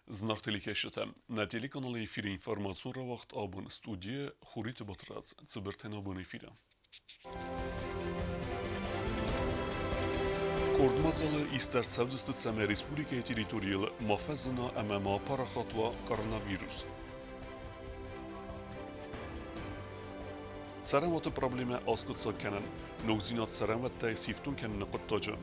Зынаргъ телекӕсджытӕ, нӕ телеканалы эфиры информацион рауагъд абон студийы Хуриты Батрадз цыбыртӕн абон эфиры. Къорд мадзалы ист ӕрцӕудзысты, цӕмӕй республикӕйы территорийыл ма фӕзына ӕмӕ ма апарахат уа коронавирус. Цӕрӕнуаты проблемӕ аскъуыддзаг кӕнын, ногдзинад цӕрӕнуӕттӕй сифтонг кӕныны хъуыддаджы.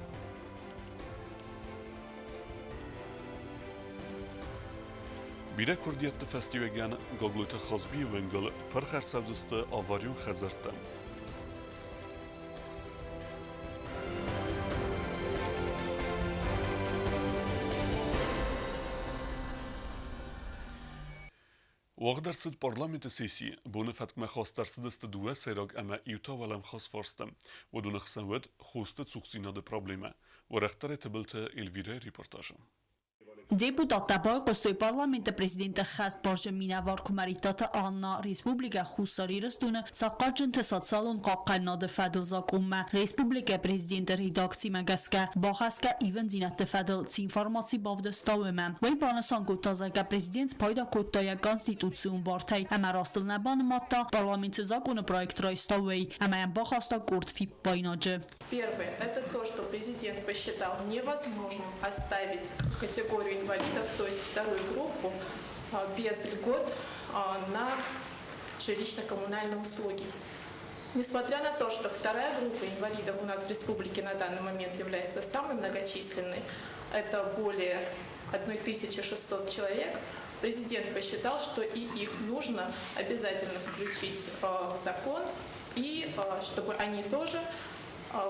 Бирӕ куырдиӕтты фӕстиуӕгӕн Гаглойты Хазбийы уӕнгыл пырх ӕрцӕудзысты аварион хӕдзӕрттӕ. Уагъд ӕрцыд парламенты сесси, боны фӕткмӕ хаст ӕрцыдысты дыууӕ сӕйраг ӕмӕ иу та уӕлӕмхас фарсты. Уыдоны хсӕн уыд хосты цухдзинады проблемӕ. Уӕрӕхдӕрӕй Тыбылты Эльвирӕйы репортажы. Депутаттӕ байхъуыстой парламенты президенты хӕстбарджын минӕвар Куымӕридтаты Анна Республикӕ Хуссар Ирыстоны сахъатджынты социалон хъахъхъӕнынады фӕдыл закъонмӕ республикӕйы президенты редакцимӕ гӕсгӕ бахӕсгӕ ивындзинӕдты фӕдыл цы информаци бавдыста, уымӕ. Уый банысан кодта, зӕгъгӕ, президент спайда кодта йӕ конституцион бартӕй ӕмӕ растыл нӕ банымадта, парламент цы закъоны проект райста, уый, ӕмӕ йӕм бахаста къорд фиппаинаджы. Первое – это то, что президент посчитал невозможным оставить категорию инвалидов, то есть вторую группу, без льгот на жилищно-коммунальные услуги. Несмотря на то, что вторая группа инвалидов у нас в республике на данный момент является самой многочисленной, это более 1600 человек, президент посчитал, что и их нужно обязательно включить в закон, и чтобы они тоже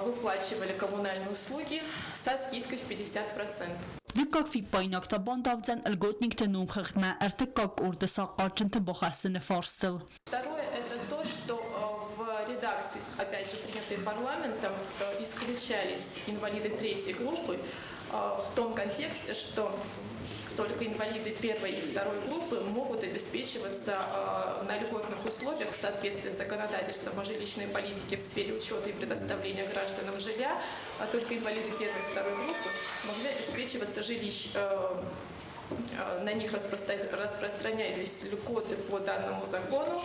выплачивали коммунальные услуги со скидкой в 50%. Дыккаг фиппаинаг та бандавдзӕн льготникты номхыгъдмӕ ӕртыккаг къорды сахъатджынты бахӕссыны фарстыл. Второе – это то, что в редакции, опять же, принятой парламентом, исключались инвалиды третьей группы в том контексте, что только инвалиды первой и второй группы могут обеспечиваться на льготных условиях в соответствии с законодательством о жилищной политике в сфере учета и предоставления гражданам жилья, а только инвалиды первой и второй группы могли обеспечиваться жилищ, на них распространялись льготы по данному закону.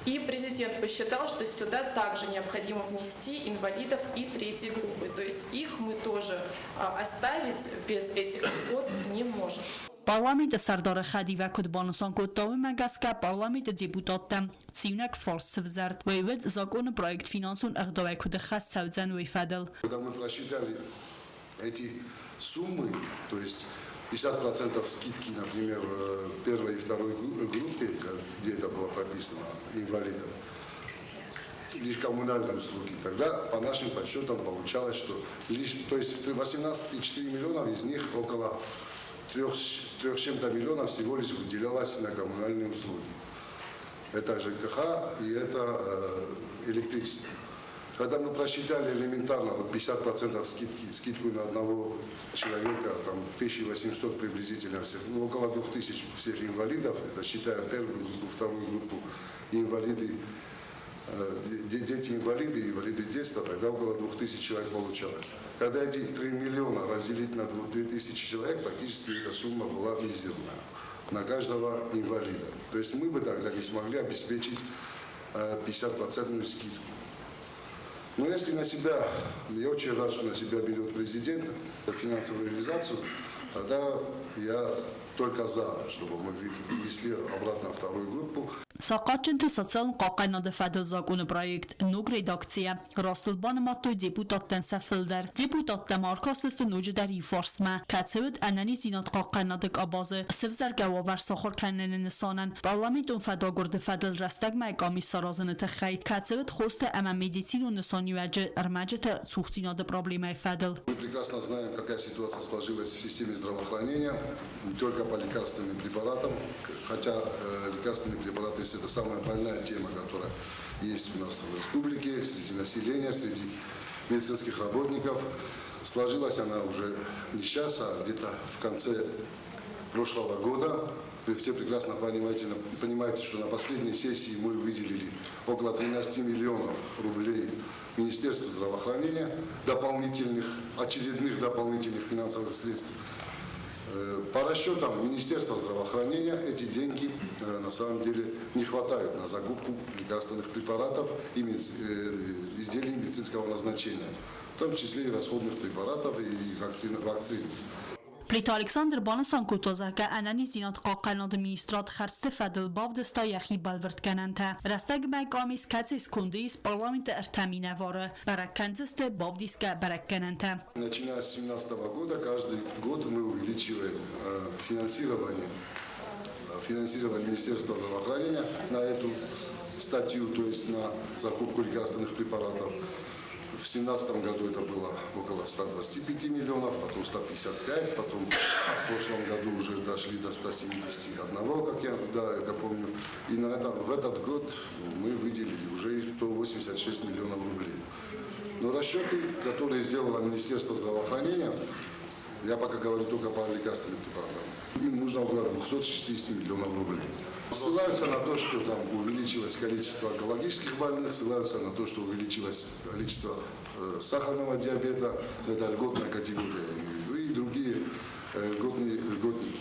И президент посчитал, что сюда также необходимо внести инвалидов и третьей группы. То есть их мы тоже оставить без этих льгот не можем. Парламенты сӕрдары хӕдивӕг куыд банысан кодта, уымӕ гӕсгӕ парламенты депутаттӕм цы иунӕг фарст сывзӕрд, уый уыд закъоны проект финансон ӕгъдауӕй куыд ӕххӕст цӕудзӕн, уый фӕдыл. Когда мы просчитали эти суммы, то есть 50% скидки, например, первой и второй группе, где это было прописано, инвалидов, лишь коммунальные услуги. Тогда по нашим подсчетам получалось, что лишь, то есть 18,4 миллионов, из них около 3 с чем-то миллионов всего лишь выделялось на коммунальные услуги. Это ЖКХ и это электричество. Когда мы просчитали элементарно вот 50% скидки, скидку на одного человека, там 1800 приблизительно всех, ну, около 2000 всех инвалидов, это считая первую группу, вторую группу, инвалиды, дети-инвалиды, инвалиды детства, тогда около 2000 человек получалось. Когда эти 3 миллиона разделить на 2000 человек, практически эта сумма была мизерная на каждого инвалида. То есть мы бы тогда не смогли обеспечить 50% скидку. Но если на себя, я очень рад, что на себя берет президент финансовую реализацию, тогда я только за, чтобы мы внесли обратно вторую группу. Сахъатджынты социалон хъахъхъӕнады фӕдыл закъоны проект ног редакцийӕ растыл банымадтой депутаттӕн сӕ фылдӕр. Депутаттӕ ма ӕркастысты ноджыдӕр иу фарстмӕ, кӕцы уыд ӕнӕниздзинад хъахъхъӕнынады къабазы сывзӕргӕ уавӕр сахуыр кӕныны нысанӕн парламентон фӕдагуырды фӕдыл рӕстӕгмӕ къамис саразыны тыххӕй, кӕцы уыд хосты ӕмӕ медицинон нысаниуӕджы ӕрмӕджыты цухдзинады проблемӕйы фӕдыл. Мы прекрасно знаем, какая ситуация сложилась в системе здравоохранения, не только по лекарственным препаратам, хотя лекарственные препараты – это самая больная тема, которая есть у нас в республике, среди населения, среди медицинских работников. Сложилась она уже не сейчас, а где-то в конце прошлого года. Вы все прекрасно понимаете, что на последней сессии мы выделили около 13 миллионов рублей Министерству здравоохранения, дополнительных, очередных дополнительных финансовых средств. По расчетам Министерства здравоохранения эти деньги на самом деле не хватает на закупку лекарственных препаратов и изделий медицинского назначения, в том числе и расходных препаратов и вакцин. Плиты Александр банысан кодта, зӕгъгӕ, ӕнӕниздзинад хъахъхъӕнынады министрад хӕрдзты фӕдыл бавдыста йӕхи бӕлвырдгӕнӕнтӕ. Рӕстӕгмӕ къамис, кӕцыйы сконды ис парламенты ӕртӕ минӕвары, бӕрӕг кӕндзысты бавдисгӕ бӕрӕггӕнӕнтӕ. Начиная с 2017 года, каждый год мы увеличиваем финансирование Министерства здравоохранения на эту статью, то есть на закупку лекарственных препаратов. В 2017 году это было около 125 миллионов, потом 155, потом в прошлом году уже дошли до 171, как я, да, я помню. И в этот год мы выделили уже 186 миллионов рублей. Но расчеты, которые сделало Министерство здравоохранения, я пока говорю только по лекарственным препаратам, им нужно около 260 миллионов рублей. Ссылаются на то, что там увеличилось количество онкологических больных, ссылаются на то, что увеличилось количество сахарного диабета, это льготная категория, я имею в виду, и другие льготные льготники.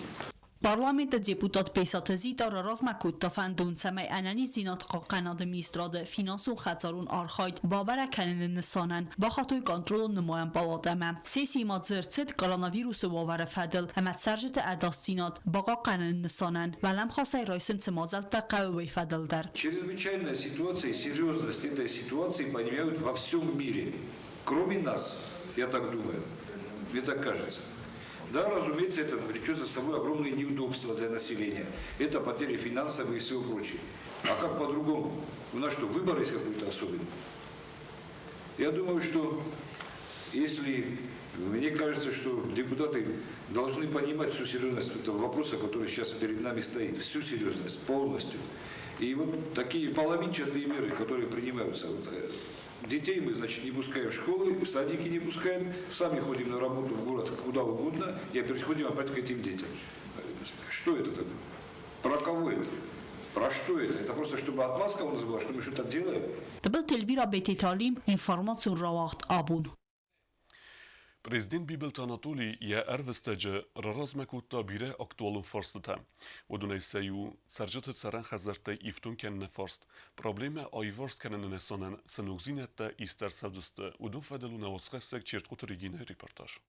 Парламенты депутат Бесаты Зита раразмӕ кодта фӕндон, цӕмӕй ӕнӕниздзинад хъахъхъӕнынады министрады финансон хӕдзарон архайд бабӕрӕг кӕныны нысанӕн бахатой контролон нымайӕн палатӕмӕ. Сессийы ма дзырд цыд коронавирусы уавӕры фӕдыл ӕмӕ цӕрджыты ӕдасдзинад бахъахъхъӕныны нысанӕн уӕлӕмхасӕй райсын цы мадзӕлттӕ хъӕуы, уый фӕдыл дӕр. Чрезвычайная ситуация и серьезность этой ситуации понимают во всем мире, кроме нас, я так думаю, мне так кажется. Да, разумеется, это влечет за собой огромные неудобства для населения. Это потери финансовые и все прочее. А как по-другому? У нас что, выбор есть какой-то особенный? Я думаю, что если... Мне кажется, что депутаты должны понимать всю серьезность этого вопроса, который сейчас перед нами стоит. Всю серьезность, полностью. И вот такие половинчатые меры, которые принимаются. Вот, детей мы, значит, не пускаем в школы, в садики не пускаем, сами ходим на работу в город куда угодно и переходим опять к этим детям. Что это такое? Про кого это? Про что это? Это просто чтобы отмазка у нас была, что мы что-то делаем? Тыбылты Эльвира, Бететы Алим, информацион рауагъд Абон. Президент Бибылты Анатоли йӕ ӕрвыстӕджы раразмӕ кодта бирӕ актуалон фарстытӕ. Уыдонӕй сӕ иу цӕрджыты цӕрӕн хӕдзӕрттӕй ифтонг кӕныны фарст. Проблемӕ аиварс кӕныны нысанӕн цы ногдзинӕдтӕ ист ӕрцӕудзысты, уыдон фӕдыл у нӕ уацхӕссӕг Чертхъоты Регинӕйы репортаж.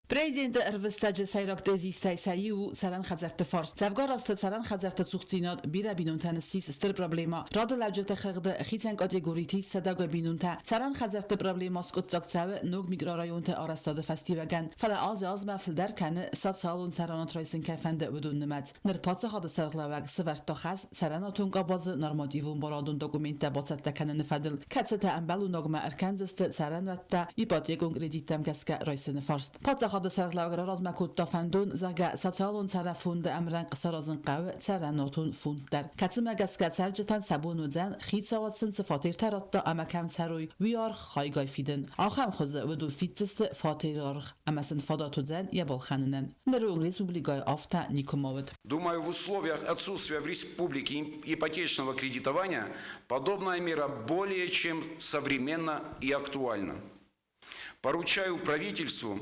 Президенты ӕрвыстӕджы сӕйраг тезистӕй сӕ иу у цӕрӕн хӕдзӕртты фарст. Дзӕвгар азты цӕрӕн хӕдзӕртты цухдзинад бирӕ бинонтӕн ссис стыр проблемӕ. Рады лӕуджыты хыгъды хицӕн категориты ис сӕдӕгай бинонтӕ. Цӕрӕн хӕдзӕртты проблемӕ скъуыддзаг цӕуы ног микрорайонты арӕзтады фӕстиуӕгӕн. Фӕлӕ азӕй-азмӕ фылдӕр кӕны социалон цӕрӕнуат райсын кӕй фӕнды, уыдон нымӕц. Ныр паддзахады сӕргълӕууӕг сӕвӕрдта хӕс цӕрӕнуатон къабазы нормативон барадон документтӕ бацӕттӕ кӕныны фӕдыл, кӕцытӕ ӕмбӕлон агмӕ ӕркӕндзысты цӕрӕнуӕттӕ ипотекон кредиттӕм гӕсгӕ райсыны фарст. Паддзахады сӕргълӕууӕг раразмӕ кодта фӕндон, зӕгъгӕ, социалон цӕрӕн фонды ӕмрӕнхъ саразын хъӕуы цӕрӕнуатон фонд дӕр, кӕцымӕ гӕсгӕ цӕрджытӕн сӕ бон уыдзӕн, хицауад сын цы фатертӕ радта ӕмӕ кӕм цӕрой, уый аргъ хайгай фидын. Ахӕм хуызы уыдон фиддзысты фатеры аргъ ӕмӕ сын фадат уыдзӕн йӕ балхӕнынӕн. Ныры онг республикӕйы афтӕ никуыма уыд. Думаю, в условиях отсутствия в республике ипотечного кредитования подобная мера более чем современна и актуальна. Поручаю правительству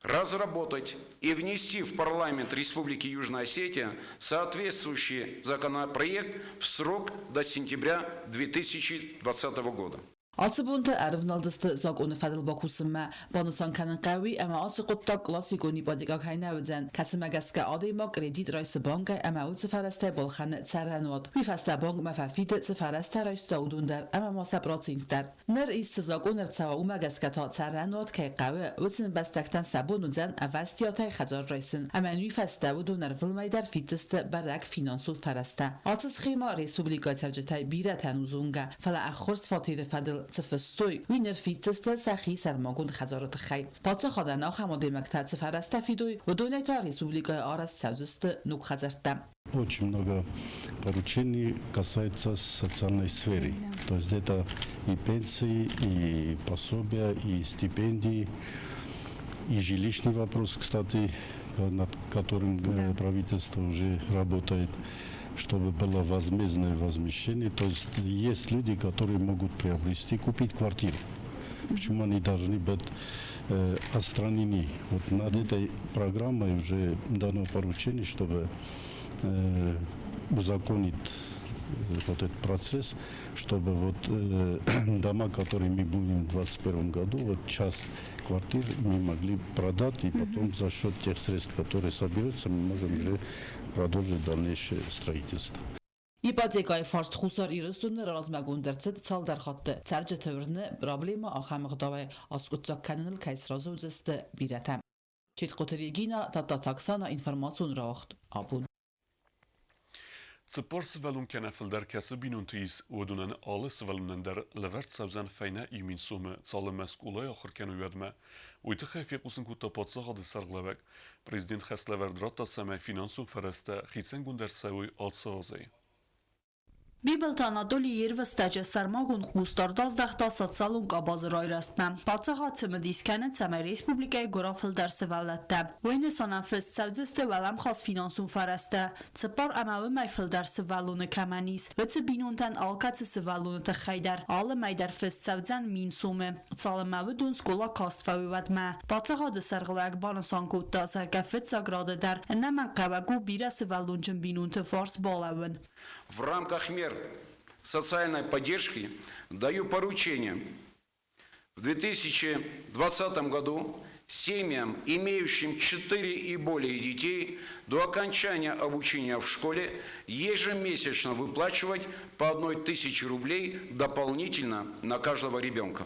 разработать и внести в парламент Республики Южная Осетия соответствующий законопроект в срок до сентября 2020 года. Ацы бонты ӕрывналдзысты закъоны фӕдыл бакусынмӕ. Банысан кӕнын хъӕуы, ӕмӕ ацы хъуыддаг классикон ипотекӕ кӕй нӕ уыдзӕн, кӕцымӕ гӕсгӕ адӕймаг кредит райсы бангӕй ӕмӕ уыцы фӕрӕзтӕй балхӕны цӕрӕнуат. Уый фӕстӕ бангмӕ фӕфиды, цы фӕрӕзтӕ райста, уыдон дӕр ӕмӕ ма сӕ процент дӕр. Ныр ист цы закъон ӕрцӕуа, уымӕ гӕсгӕ та цӕрӕнуат кӕй хъӕуы, уыцы ӕмбӕстӕгтӕн сӕ бон уыдзӕн ӕвӕстиатӕй хӕдзар райсын ӕмӕ уый фӕстӕ уыдон ӕрвылмӕй дӕр фиддзысты бӕрӕг финансон фӕрӕзтӕ. Ацы схемӕ республикӕйы цӕрджытӕй бирӕтӕн у зонгӕ, фӕлӕ ӕххуырст фатеры фӕдыл цы фыстой, уый ныр фиддзысты сӕхи сӕрмагонд хӕдзары тыххӕй. Паддзахадӕн ахӕм адӕймӕгтӕ цы фӕрӕзтӕ фидой, уыдонӕй та республикӕйы арӕзт цӕудзысты ног хӕдзӕрттӕ. Очень много поручений касается социальной сферы. То есть это и пенсии, и пособия, и стипендии, и жилищный вопрос, кстати, над которым правительство уже работает, чтобы было возмездное возмещение. То есть есть люди, которые могут приобрести, купить квартиру. Почему они должны быть отстранены? Вот над этой программой уже дано поручение, чтобы узаконить вот этот процесс, чтобы вот дома, которые мы будем в 2021 году, вот часть квартир мы могли продать, и потом за счет тех средств, которые соберутся, мы можем уже продолжить дальнейшее строительство. Ипотекайы фарст Хуссар Ирыстоны раразмӕгонд ӕрцыд цалдӕр хатты. Цӕрджыты уырны, проблемӕ ахӕм ӕгъдауӕй аскъуыддзаг кӕныныл кӕй сразы уыдзысты бирӕтӕ. Четхъоты Регина, Тадтаты Оксана, информацион рауагъд Абон. 40 сывӕллон кӕнӕ фылдӕр кӕцы бинонты ис, уыдонӕн алы сывӕллонӕн дӕр лӕвӕрд цӕудзӕн фӕйнӕ 1000 сомы, цалынмӕ скъолайы ахуыр кӕной, уӕдмӕ. Уый тыххӕй фехъусын кодта паддзахады сӕргълӕууӕг. Президент хӕслӕвӕрд радта, цӕмӕй финансон фӕрӕзтӕ хицӕнгонд ӕрцӕуой ацы азӕй. Бибылты Анатоли йе рвыстӕджы сӕрмагонд хъусдард аздӕхта социалон къабазы райрӕзтмӕ. Паддзахад цымыдис кӕны, цӕмӕй республикӕйы гуыра фылдӕр сывӕллӕттӕ. Уый нысанӕн фыст цӕудзысты уӕлӕмхас финансон фӕрӕзтӕ. 4 ӕмӕ уымӕй фылдӕр сывӕллоны кӕмӕн ис, уыцы бинонтӕн алкӕцы сывӕллоны тыххӕй дӕр алы мӕй дӕр фыст цӕудзӕн 1000 сомы, цалынмӕ уыдон скъола каст фӕуой, уӕдмӕ. Паддзахады сӕргълӕууӕг банысан кодта, зӕгъгӕ, фыццаг рады дӕр ӕнӕмӕнгхъӕуӕг у бирӕсывӕллонджын бинонты фарс балӕууын. В рамках мер социальной поддержки даю поручение в 2020 году семьям, имеющим 4 и более детей, до окончания обучения в школе ежемесячно выплачивать по 1000 рублей дополнительно на каждого ребенка.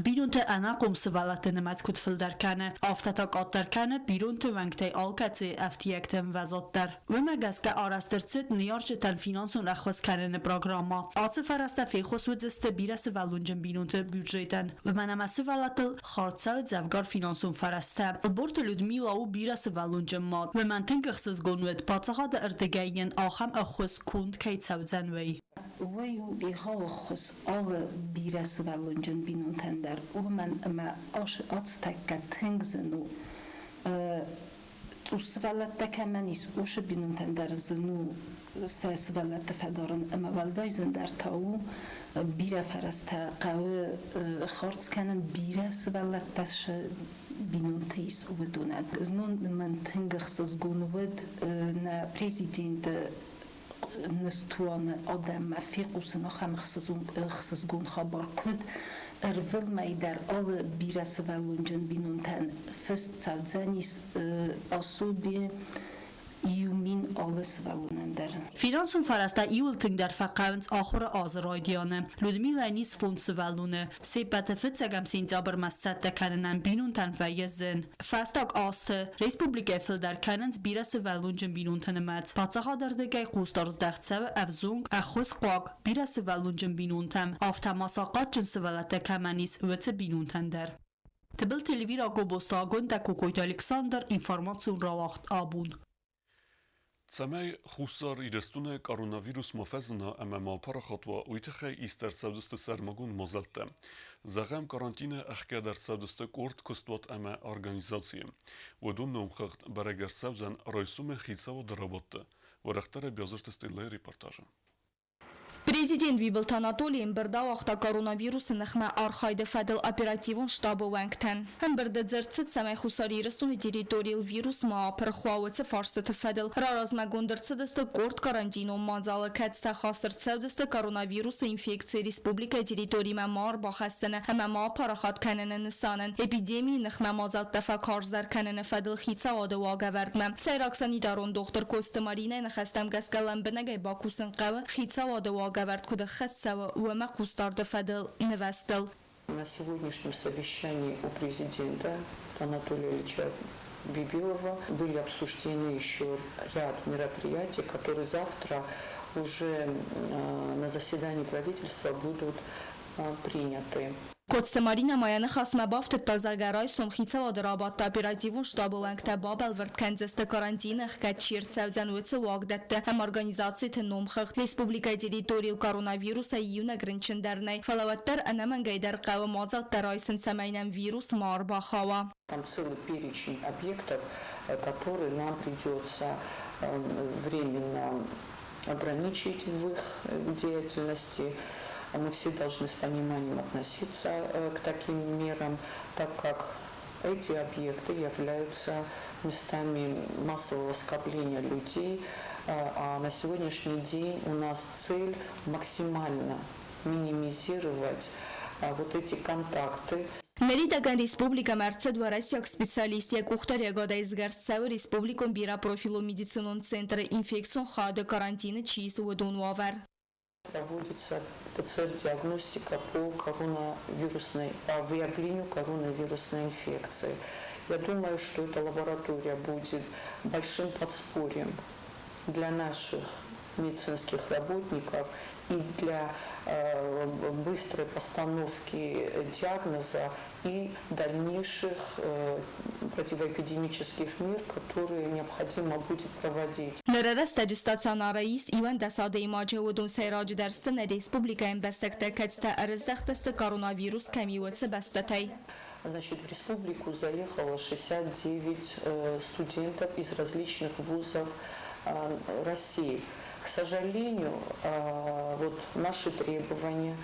Бинонты ӕнахъом сывӕллӕтты нымӕц куыд фылдӕр кӕны, афтӕ та къаддӕр кӕны бинонты уӕнгтӕй алкӕцыйы ӕфтиӕгты ӕмвӕзад дӕр. Уымӕ гӕсгӕ арӕзт ӕрцыд ныййарджытӕн финансон ӕххуыс кӕныны программӕ. Ацы фӕрӕзтӕ феххуыс уыдзысты бирӕсывӕллонджын бинонты бюджетӕн, уымӕн ӕмӕ сывӕллӕттыл хардз цӕуы дзӕвгар финансон фӕрӕзтӕ. Ӕлборты Людмила у бирӕсывӕллонджын мад. Уымӕн тынг ӕхсызгон уыд, паддзахады ӕрдыгӕй йын ахӕм ӕххуыс конд кӕй цӕудзӕн, уый. Уый у егъау ӕххуыс алы бирӕсывӕллонджын бинонтӕн дӕр, уымӕн ӕмӕ ацытӕккӕ тынг зын у. Цъус сывӕллӕттӕ кӕмӕн ис, уыцы бинонтӕн дӕр зын у сӕ сывӕллӕтты фӕдарын ӕмӕ уӕлдай зындӕр та у бирӕ фӕрӕзтӕ хъӕуы хардз кӕнын, бирӕ сывӕллӕттӕ цы бинонты ис, уыдонӕн. Знон мын тынг ӕхсызгон уыд нӕ президенты ныстуаны адӕммӕ фехъусын ахӕм ӕхсызгон хабар, куыд ӕрвылмӕй дӕр алы бирӕсывӕллонджын бинонтӕн фыст цӕудзӕнис пособие 1000 алы сывӕллонӕн дӕр. Финансон фӕрӕзтӕ иууыл тынгдӕр фӕхъӕуынц ахуыры азы райдианы. Людмилӕйӕн ис фондз сывӕллоны. Се ппӕты фыццӕгӕм сентябрмӕ сцӕттӕ кӕнынӕн бинонтӕн вӕййы зын. Фӕстаг азты республикӕйы фылдӕр кӕнынц бирӕсывӕллонджын бинонты нымӕц. Паддзахады ӕрдыгӕй хъусдард здӕхт цӕуы ӕвзонг, ӕххуысхъуаг, бирӕсывӕллонджын бинонтӕм, афтӕ ма сахъатджын сывӕллӕттӕ кӕмӕн ис, уыцы бинонтӕн дӕр. Тыбылты Эльвира, Гобозты Агуындӕ, Кокойты Александр, информацион рауагъд Абон. Цӕмӕй Хуссар Ирыстоны коронавирус ма фӕзына ӕмӕ ма апарахат уа, уый тыххӕй ист ӕрцӕудзысты сӕрмагонд мадзӕлттӕ. Зӕгъӕм, карантины ӕхгӕд ӕрцӕудзысты къорд куыстуат ӕмӕ организацийы. Уыдон номхыгъд бӕрӕг ӕрцӕудзӕн райсомы хицауады рабадты. Уӕрӕхдӕр Бязырты Стеллӕйы репортажы. Президент Бибылты Анатолий ӕмбырд ауагъта коронавирусы ныхмӕ архайды фӕдыл оперативон штабы уӕнгтӕн. Ӕмбырды дзырд цыд, цӕмӕй Хуссар Ирыстоны территорийыл вирус ма апырх уа, уыцы фарстыты фӕдыл. Раразмӕгонд ӕрцыдысты къорд карантинон мадзалы, кӕцытӕ хаст ӕрцӕудзысты коронавирусы инфекци республикӕйы территоримӕ ма ӕрбахӕссыны ӕмӕ ма апарахат кӕныны нысанӕн. Эпидемийы ныхмӕ мадзӕлттӕ фӕкарздӕр кӕныны фӕдыл хицауады уагӕвӕрдмӕ. Сӕйраг санитарон дохтыр Коцты Маринӕйы ныхӕстӕм гӕсгӕ лӕмбынӕгӕй бакусын хъӕуы хицауады уагӕвӕрд куыд ӕххӕст цӕуы, уымӕ хъусдарды фӕдыл нывӕзтыл. На сегодняшнем совещании у президента Анатолия Ильича Бибилова были обсуждены еще ряд мероприятий, которые завтра уже на заседании правительства будут приняты. Коцты Маринӕ ма йӕ ныхасмӕ бафтыдта, зӕгъгӕ, райсом хицауады рабадты оперативон штабы уӕнгтӕ бабӕлвырд кӕндзысты карантины ӕхгӕд чи ӕрцӕудзӕн, уыцы уагдӕтты ӕмӕ организациты номхыгъд. Республикӕйы территорийыл коронавирусӕй иунӕг рынчын дӕр нӕй, фӕлӕ уӕддӕр ӕнӕмӕнгӕй дӕр хъӕуы мадзӕлттӕ райсын, цӕмӕй нӕм вирус ма ӕрбахауа. Там целый перечень объектов, которые нам придется временно ограничить в их деятельности. Мы все должны с пониманием относиться к таким мерам, так как эти объекты являются местами массового скопления людей, а на сегодняшний день у нас цель максимально минимизировать вот эти контакты. Ныридӕгӕн республикӕмӕ ӕрцыд уӕрӕсейаг специалист, йӕ къухдариӕгадӕй сгӕрст цӕуы республикон бирӕпрофилон медицинон центры инфекцион хайады карантины чи ис, уыдон уавӕр. Проводится ПЦР-диагностика по коронавирусной, по выявлению коронавирусной инфекции. Я думаю, что эта лаборатория будет большим подспорьем для наших медицинских работников и для быстрой постановки диагноза и дальнейших противоэпидемических мер, которые необходимо будет проводить. Ныры рӕстӕджы стационары ис 11 адӕймаджы, уыдон сӕйраджыдӕр сты нӕ республикӕйы ӕмбӕстӕгтӕ, кӕцытӕ ӕрыздӕхтысты коронавирус кӕм и, уыцы бӕстӕтӕй. Значит, в республику заехало 69 студентов из различных вузов России. К сожалению, вот наши требования,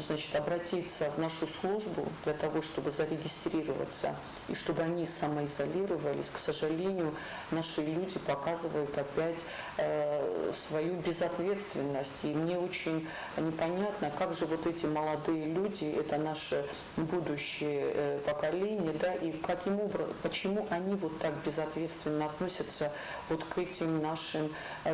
значит, обратиться в нашу службу для того, чтобы зарегистрироваться и чтобы они самоизолировались, к сожалению, наши люди показывают опять свою безответственность. И мне очень непонятно, как же вот эти молодые люди, это наше будущее поколение, да, и каким образом, почему они вот так безответственно относятся вот к этим нашим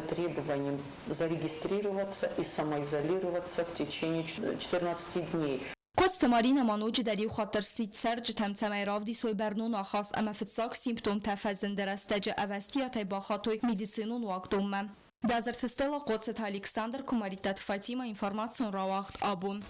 требованиям зарегистрироваться и самоизолироваться в течение 14 дней. Коцты Маринӕ ма ноджыдӕр иу хатт ӕрсидт цӕрджытӕм, цӕмӕй равдисой бӕрнон ахаст ӕмӕ фыццаг симптомтӕ фӕзынды рӕстӕджы ӕвӕстиатӕй бахатой медицинон уагдонмӕ. Базырты Стелла, Хъоцыты Александр, Куымӕридтаты Фатимӕ, информацион рауагъд Абон.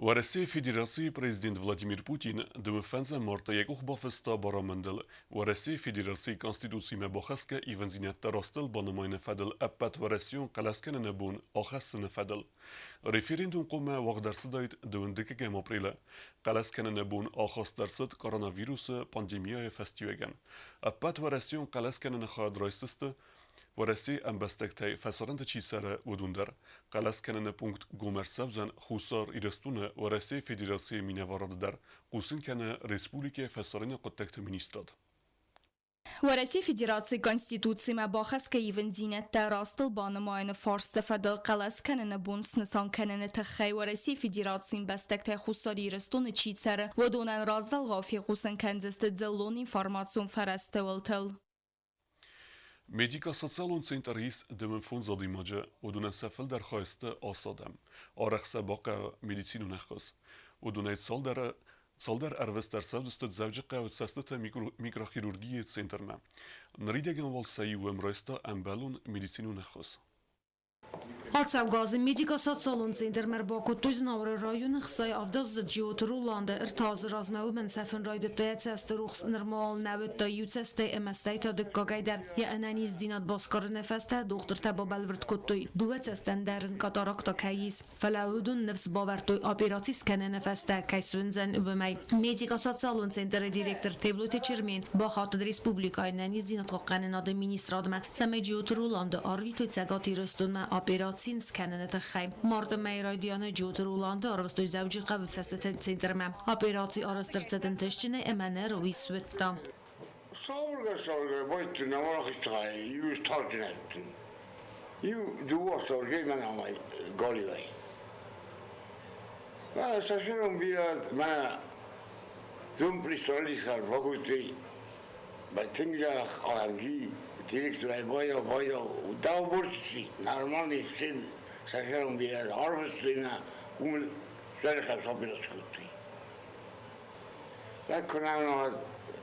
Уӕрӕсейы Федерацийы Президент Владимир Путин дыууӕ фӕндзӕм марты йӕ къух бафыста барамындыл Уӕрӕсейы Федерацийы Конституцимӕ бахӕсгӕ ивындзинӕдтӕ растыл банымайыны фӕдыл ӕппӕтуӕрӕсеон хъӕлӕскӕныны бон ахӕссыны фӕдыл. Референдум хъуамӕ уагъд ӕрцыдаид дыууындыккӕгӕм апрелы. Хъӕлӕскӕныны бон ахаст ӕрцыд коронавирусы пандемияйы фӕстиуӕгӕн. Ӕппӕтуӕрӕсеон хъӕлӕскӕныны хайад райсдзысты Уӕрӕсейы ӕмбӕстӕгтӕй фӕсарӕнты чи цӕры, уыдон дӕр. Хъӕлӕс кӕныны пункт гом ӕрцӕудзӕн Хуссар Ирыстоны Уӕрӕсейы Федерацийы минӕварады дӕр, хъусын кӕны республикӕйы фӕсарӕйнаг хъуыддӕгты министрад. Уӕрӕсейы Федерацийы Конституцимӕ бахӕсгӕ ивындзинӕдтӕ растыл банымайыны фарсты фӕдыл хъӕлӕс кӕныны бон снысан кӕныны тыххӕй Уӕрӕсейы Федерацийы ӕмбӕстӕгтӕй Хуссар Ирыстоны чи цӕры, уыдонӕн развӕлгъау фехъусын кӕндзысты дзыллон информацион фӕрӕзты уылтыл. Медико-социалон центр ис дыууын фондз адӕймаджы, уыдонӕн сӕ фылдӕр хай сты ас адӕм. Арӕх сӕ бахъӕуы медицинон ӕххуыс. Уыдонӕй цалдӕр цалдӕр ӕрвыст ӕрцӕудзысты Дзӕуджыхъӕуы цӕстыты микрохирургийы центрмӕ. Ныридӕгӕн уал сӕ иу уым райста ӕмбӕлон медицинон ӕххуыс. Ацӕугӕ азы медико-социалон центрмӕ ӕрбакодтой Знауыры районы хсӕй авдаздзыд Джиоты Роланды. Ӕртӕ азы размӕ уымӕн сӕфын райдыдта йӕ цӕсты рухс, нырма уал нӕ уыдта иу цӕстӕй ӕмӕ стӕй та дыккагӕй дӕр. Йӕ ӕнӕниздзинад басгарыны фӕстӕ дохтыртӕ бабӕлвырд кодтой, дыууӕ цӕстӕн дӕр ын катаракта кӕй ис. Фӕлӕ уыдон ныфс бавӕрдтой операци скӕныны фӕстӕ кӕй суындзӕн, уымӕй. Медико-социалон центры директор Теблойты Чермен бахатыд республикӕйы ӕнӕниздзинадхъахъхъӕнынады министрадмӕ, цӕмӕй Джиоты Роланды арвитой Цӕгат Ирыстонмӕ операци скӕныны тыххӕй. Марты мӕйы райдианы Джиоты Роланды арвыстой Дзӕуджыхъӕуы цӕстыты центрмӕ. Операци арӕзт ӕрцыд ӕнтыстджынӕй ӕмӕ ныр уый суыдта. Сабыргай-сабыргай байдыдтон ӕмӕ рахизтыхай иу стаджынӕттын. Иу дыууӕ саргӕй мӕн амай галиуӕй. Сӕхирон бирӕ мӕнӕ дон присталисар бакодтой Байтынг аламги директорӕй байда байда дау борчи нормальный все сӕхирон бирӕ арвыстой нӕ уым зӕрхӕ сапирас кодтой. Akkor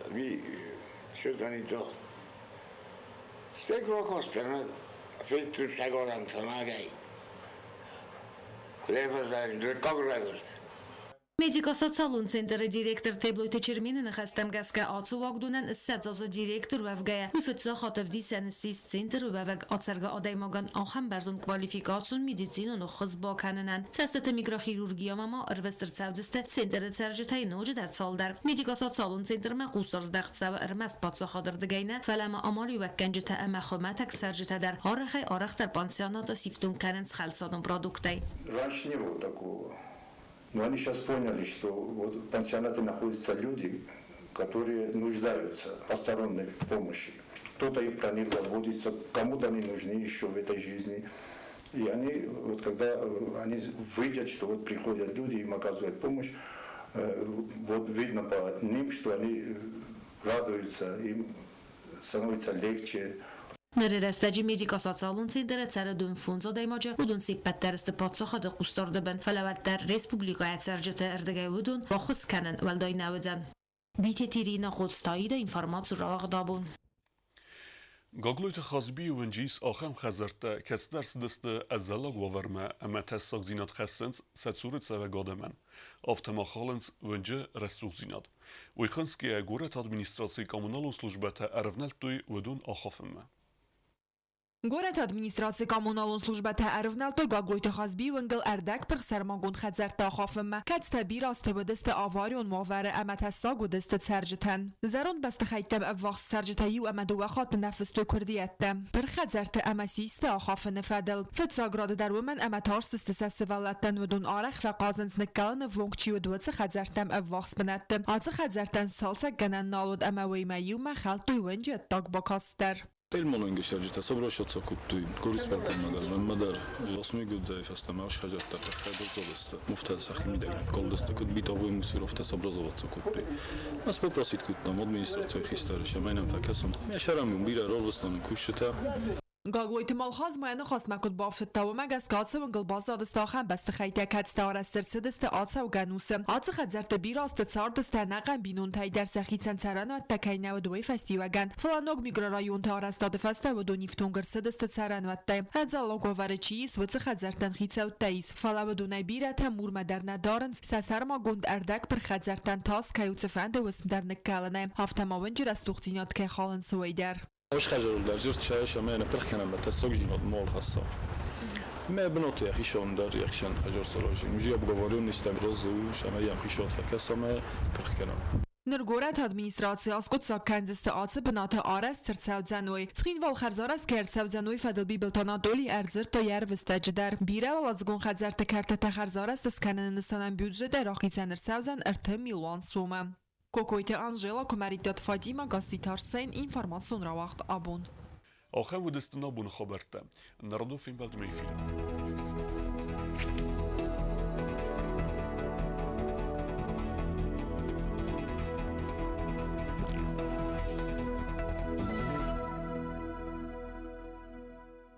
mi sötanító. Стекрокостена феттушагодан тамагай. Лефазар дркограгост. Медико-социалон центры директор Теблойты Чермены ныхӕстӕм гӕсгӕ ацы уагдонӕн 20 азы директор уӕвгӕйӕ, уый фыццаг хатт ӕвдисӕн ссис центры уӕвӕг ацӕргӕ адӕймагӕн ахӕм бӕрзонд квалификацион медицинон ӕххуыс бакӕнынӕн. Цӕстыты микрохирургиямӕ ма ӕрвыст ӕрцӕудзысты центры цӕрджытӕй ноджыдӕр цалдӕр. Медико-социалон центрмӕ хъусдард здӕхт цӕуы ӕрмӕст паддзахады рдыгӕй нӕ, фӕлӕ ма амалиуӕггӕнджытӕ ӕмӕ хуымӕтӕг цӕрджытӕ дӕр арӕхӕй-арӕхдӕр пансионаты сифтонг кӕнынц хӕлцадон продукттӕй. Раньше не было такого. Но они сейчас поняли, что вот в пансионате находятся люди, которые нуждаются в посторонней помощи. Кто-то их про них заботится, кому-то они нужны еще в этой жизни. И они, вот когда они видят, что вот приходят люди, им оказывают помощь, вот видно по ним, что они радуются, им становится легче. Ныры рӕстӕджы медико-социалон центры цӕры дыууын фондз адӕймаджы, уыдон се ппӕт дӕр сты паддзахады хъусдарды бын, фӕлӕ уӕддӕр республикӕйы цӕрджыты ӕрдыгӕй уыдон баххуыс кӕнын уӕлдай нӕ уыдзӕн. Битеты Ирина Хъоцтаида информаци рауагъд абон. Гаглойты Хазбийы уынджы ис ахӕм хӕдзӕрттӕ, кӕцытӕ ӕрцыдысты ӕдзӕллаг уавӕрмӕ ӕмӕ тӕссагдзинад хӕссынц сӕ цуры цӕуӕг адӕмӕн. Афтӕ ма халынц уынджы рӕсугъддзинад. Уый хынцгӕйӕ горӕты администрацийы коммуналон службӕтӕ ӕрывнӕлдтой уыдон ахафынмӕ. Горӕты администрацийы коммуналон службӕтӕ ӕрывнӕлдтой Гаглойты Хазбийы уынгыл ӕрдӕгпырх сӕрмагонд хӕдзӕрттӕ ахафынмӕ, кӕцытӕ бирӕ азты уыдысты аварион уавӕры ӕмӕ тӕссаг уыдысты цӕрджытӕн. Зӕронд бӕстыхӕйттӕм ӕввахс цӕрджытӕ иу ӕмӕ дыууӕ хатты нӕ фыстой куырдиӕттӕ пырх хӕдзӕртты ӕмӕ систы ахафыны фӕдыл. Фыццаг рады дӕр уымӕн ӕмӕ тарстысты сӕ сывӕллӕттӕн, уыдон арӕх фӕхъазынц ныккӕлыны ввонг чи уыд, уыцы хӕдзӕрттӕм ӕввахс бынӕтты. Ацы хӕдзӕрттӕн сцалцӕггӕнӕн нал уыд ӕмӕ уыимӕ иумӕ хӕлдтой уынджы ӕддаг бакаст дӕр. Телмононги сӕрджитӕ собросятся кудтуй горисполкоммӕ дӕр, мӕнмӕ дӕр. Осмигудӕй фӕстӕмӕ ӕсхӕзӕрттӕ хӕдзордзодӕстӕ, муфтӕ сӕхимидӕг никкалдӕстӕ, куд бытовой мусоровтӕ собразоваться кодтой. Нас попросить кодтам администрацийы хистӕры, цӕмӕй нӕм фӕкӕсӕм. Мӕ сӕрӕн бирӕ рарвыстон кусджытӕ. Гаглойты Малхаз ма йӕ ныхасмӕ куыд бафтыдта, уымӕ гӕсгӕ ацы уынгыл баззадысты ахӕм бӕстыхӕйттӕ, кӕцытӕ арӕзт ӕрцыдысты ацӕугӕ ӕнусы. Ацы хӕдзӕртты бирӕ азты цардысты ӕнӕхъӕн бинонтӕй дӕр сӕхицӕн цӕрӕнуӕттӕ кӕй нӕ уыд, уый фӕстиуӕгӕн. Фӕлӕ ног микрорайонты арӕзтады фӕстӕ уыдон ифтонг ӕрцыдысты цӕрӕнуӕттӕй. Ӕдзӕллаг уавӕры чи ис, уыцы хӕдзӕрттӕн хицӕуттӕ ис, фӕлӕ уыдонӕй бирӕтӕ мурмӕ дӕр нӕ дарынц, сӕ сӕрмагонд ӕрдӕгпырх хӕдзӕрттӕн тас кӕй у цыфӕнды уысм дӕр ныккӕлынӕй, афтӕ ма уынджы рӕсугъддзинад кӕй халынц, уый дӕр. Ӕсхӕзӕрыл дзырдта ӕмӕ ныппырх кӕнӕм тӕссагдзинад мол хӕсса. Мӕ бынаты йӕхицӕн дӕр йӕхицӕн хӕдзар саразын. Уже обговоренный стӕм разы у, ӕмӕ йӕм хицауад фӕкӕса ӕмӕ пырх кӕнӕм. Ныр горӕты администраци аскъуыддзаг кӕндзысты ацы бынаты арӕзт цы рцӕудзӕн, уый. Цхинвал хӕрзарӕзт кӕй ӕрцӕудзӕн, уый фӕдыл Бибылты Анатолий ӕрдзырдта йӕ ӕрвыстӕджы дӕр. Бирӕуӕладзыгон хӕдзӕртты кӕртытӕ хӕрзарӕзт скӕныны нысанӕн бюджетӕй рахицӕн ӕрцӕудзӕн 3 милуан сомы. Кокойты Анжела, Куымӕридтаты Фатимӕ, Гасситы Арсен, информацион рауагъд Абон. Ахӕм уыдысты нӕ абоны хабӕрттӕ. Народон фембӕлдмӕ эфиры.